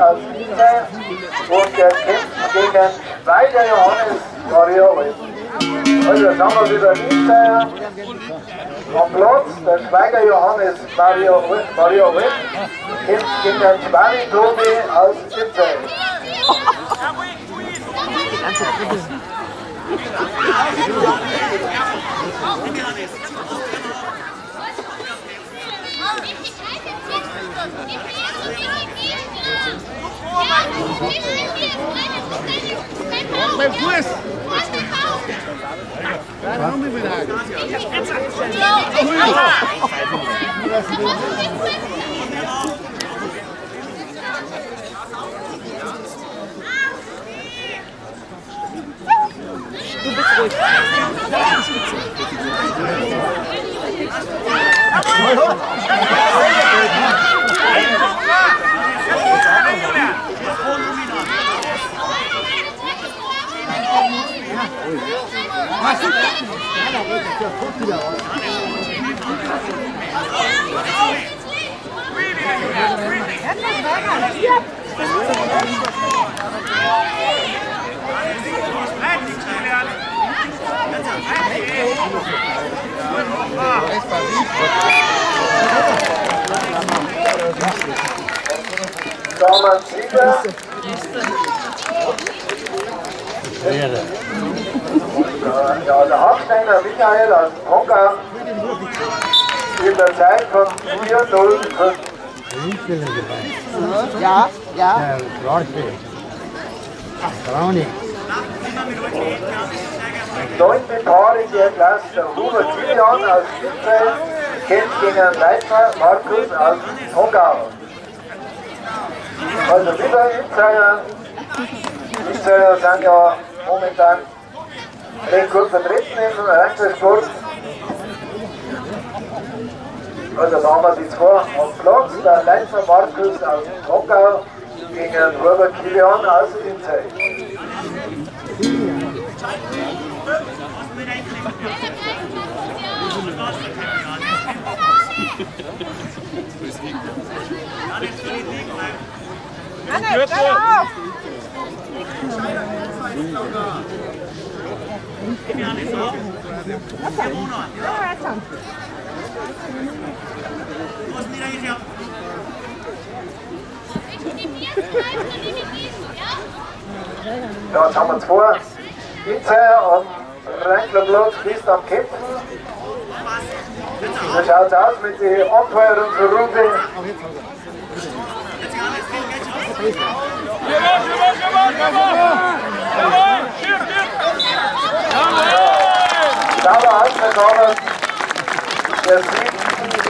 aus Inzell und der kämpft gegen Schweiger Johannes Maria Olm. Also jetzt haben wir wieder Inzell am Platz, der Schweiger Johannes Maria Olm kämpft gegen Schwari Tobi aus Inzell. Mein Fuß! Du bist ruhig. Da haben wir einen Sieger. Ja, der Hafsteiner Michael aus Pongau in der Zeit von 4:05. Ja, ja. Neunte Paar in der Klasse, der Huber Kilian aus Inzell kämpft gegen Leitner Markus aus Pongau. Also wieder Inzeller. Inzeller sind ja momentan recht gut vertreten im Einzelsport. Also da haben wir die zwei am Platz, der Leitner Markus aus Pongau gegen Huber Kilian aus Inzell. Anne, stell auf! Ja, jetzt haben wir zwei Inzeller am Renklerplatz, bist am Kämpfen. So schaut es aus mit den Anfeuerungsrunde. Sauber ausgekommen. Der Sieg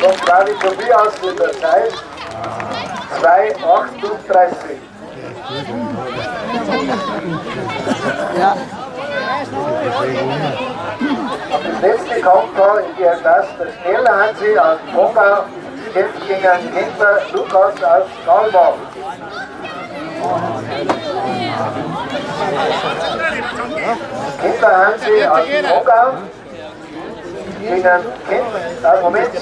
von David Tobias mit der Zeit 2:38. Ja. Das letzte Kampfpaar in der Klasse, der Schneller Hansi aus Pongau kämpft gegen den Kämpfer Lukas aus Galbach. Kämpfer Hansi aus Pongau gegen Kämpfer, Moment,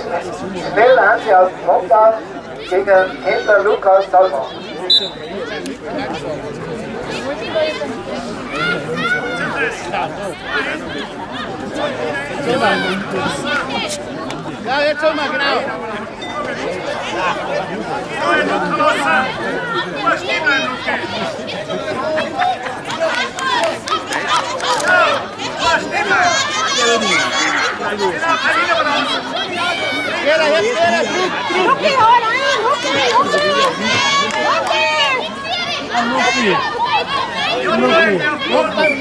Schneller Hansi aus Pongau gegen Kämpfer Lukas Salbach. Ja, jetzt schon mal, genau. Luki, hau rein! Luki, Luki! Luki!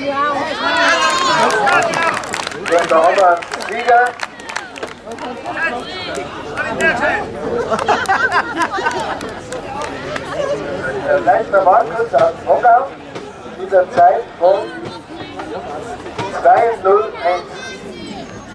Und da haben wir einen Sieger. Der Leitner Markus aus Pongau mit der Zeit von 2:05.